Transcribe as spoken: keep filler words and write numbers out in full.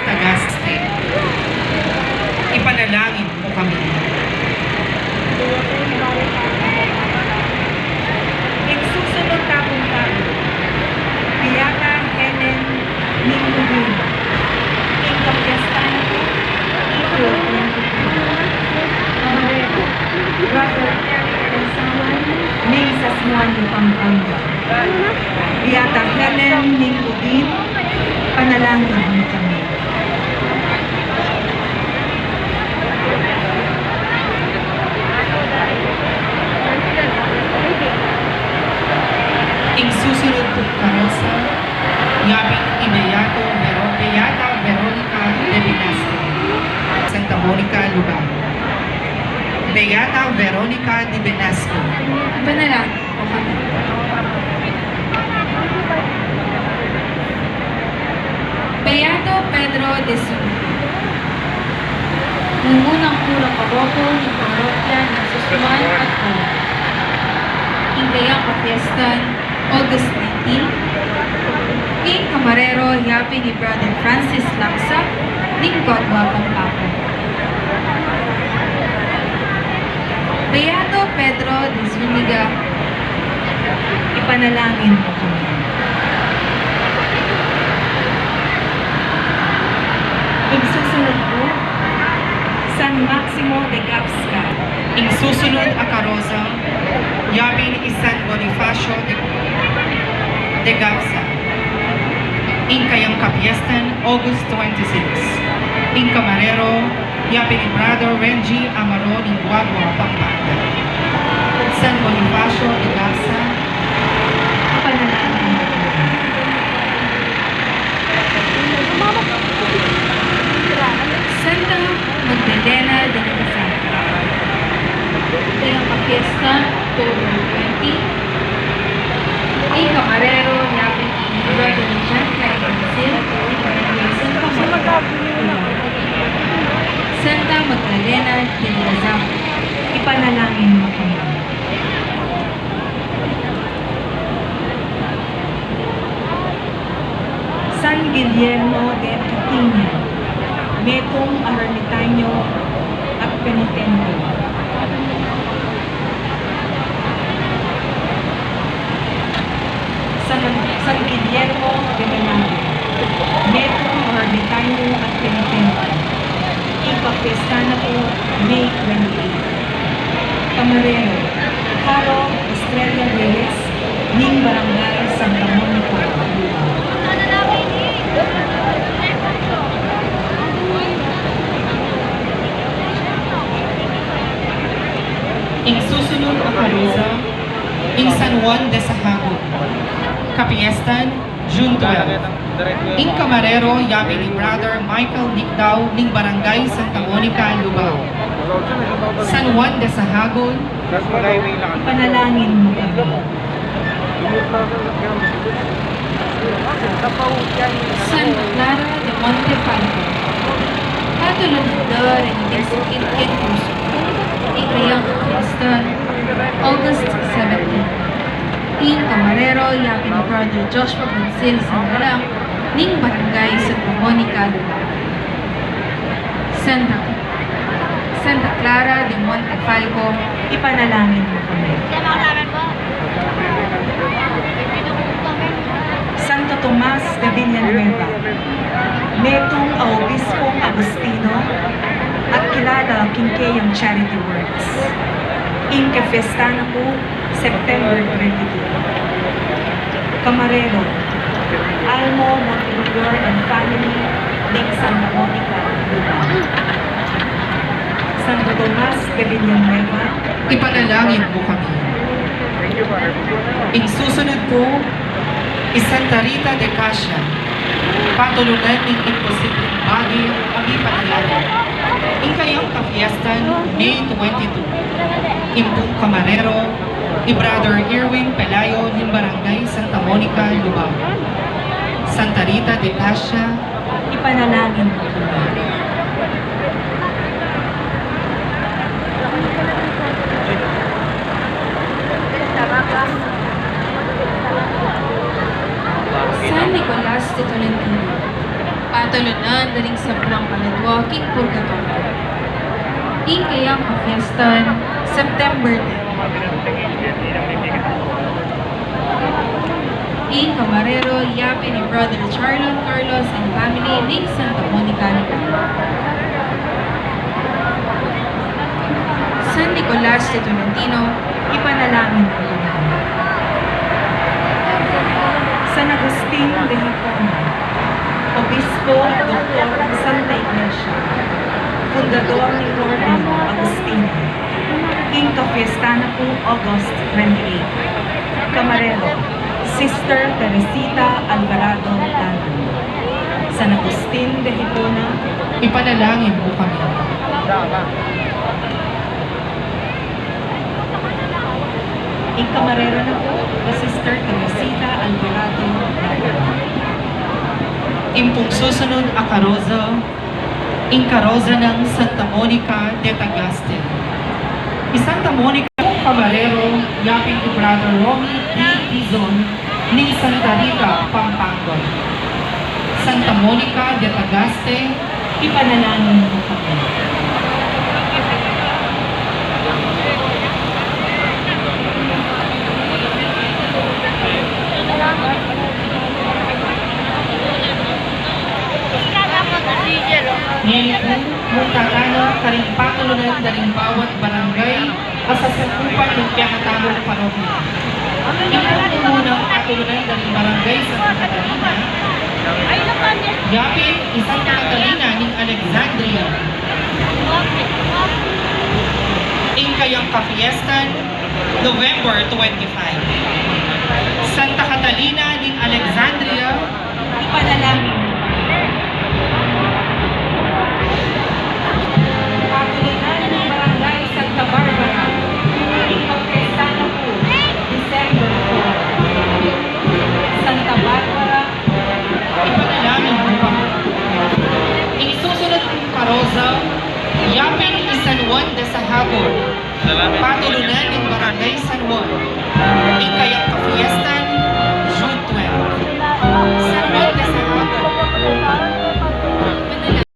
Tagaste, ipanalangin mu kami. Ing susunun tamu naman, Beata Helen Mingudin. Ing kapiestan na pu, April twenty-two. Kamarero, Brother Eric Elsaman, ning Sasmuan, Pampanga. Beata Helen Mingudin, panalangin mu kami. Ing susunun pung karosa, yapin i Beato Vero-, Beata Veronica de Velasco, Santa Monica, Lubao. Beata Veronica de Velasco. Ipanalangin mu kami. Beato Pedro de Zuniga, ing munang kura paroko ning parokya ning Sasmuan at Bolo. Ing kayang kapiestan, August nineteen. Ing kamarero, yapin i Brother Francis Laksa, ning Guagua, Pampanga. Beato Pedro de Zuniga, ipanalangin mu kami. Ing susunun pu, San Maximo de Gapsca. Ing susunun a karosa, yapin i San Bonifacio de, de Gapsca. Ing kayang kapiestan, August twenty-six. Ing kamarero, yapin i Brother Renji Amaro ning Guagua, Pampanga. San Bonifacio de Gapsca, panalangin mu. Santa Magdalena de Nagasaki. Ing kapiestan, October twenty. Ing kamarero, yapin i Brother John Clay Brazil, Santa Magdalena. Santa Magdalena de Nagasaki. Ipanalangin mu kami. San Guillermo de Catinga, metung a ermitanyo at penitente. San, San Guillermo de Velarde, metung a ermitanyo at penitente. Ing kapiestan na pu, May twenty-eight. Kamarero, Harold Estrella Reyes, ning Barangay Santa Monica, Lubao. Ing susunun a karosa, ing San Juan de Sahagun. Kapiestan, June twelve. Ing kamarero, yapin i Brother Michael Nicdao ning Barangay Santa Monica, Lubao. San Juan de Sahagun, ipanalangin mu kami. Santa Clara de Montefalco. Patulunan da ring ding sakit king pusu. Ing kayang kapiestan, August seventeen. Ing kamarero, yapin i Brother Joshua Brazil Sangalang, ning Barangay Santa Monica, Lubao. Santa, Santa Clara de Montefalco, ipanalangin mu kami. Santo Tomas de Villanueva, metung a obispong Agustino at kilala king kayang charity works. Ing kapiestan na pu, September twenty-two. Kamarero, Almo Montemayor and family, ning Santa Monica, Lubao. Santo Tomas de Villanueva, ipanalangin mu kami. Ing susunun pu, i Santa Rita de Cascia, patulunan ning imposibleng bage a mipalyari. Ing kayang kapiestan, May twenty-two. Ing pung kamarero, i Brother Erwin Pelayo ning Barangay Santa Monica, Lubao. Santa Rita de Cascia, ipanalangin mu kami. San Nicolas de Tolentino, patulunan Daring sablang paladwa king purgatoryo. Ing kayang kafiestan, September ten. Ing kamarero, yapin i Brother Charlon Carlos and family ning Santa Monica, Leyte. San Nicolas de Tolentino, ipanalangin mo kami. San Agustin de Hipona, obispo at doktor ng Santa Iglesia, fundador ng Orden Agustino. Ing kafiestan na pu, August twenty-eight. Kamarero, Sister Teresita Alvarado Tanan. San Agustin de Hipona, ipanalangin mo kami. Ing kamarero na pu, Sister Teresita Alvarado Tanan. Ing pung susunod a karoza, ing karoza nang Santa Monica de Tagaste. I Santa Monica, kamarero, yapin i Brother Romy D. Dizon, ning Santa Rita, Pampanga. Santa Monica de Tagaste, ipanalangin mo kami. Ngeni pu, nung tatana karing patulunan da ring bawat barangay a sasakupan ning piakatamung parokya. Ing pumupunang patulunan da ring Barangay Santa Catalina, yapin i Santa Catalina ning Alexandria. Ing kayang kafiestan, November twenty-five. Santa Catalina ning Alexandria, ipanalangin. Patulunan ning Barangay Santa Barbara, ing kapiestan na pu, December four. Santa Barbara, ipanalangin mo kami. Ing susunod kung karoza, yapin i San Juan de Sahagor, patulunan ning Barangay San Juan. Ing kayang kapiestan,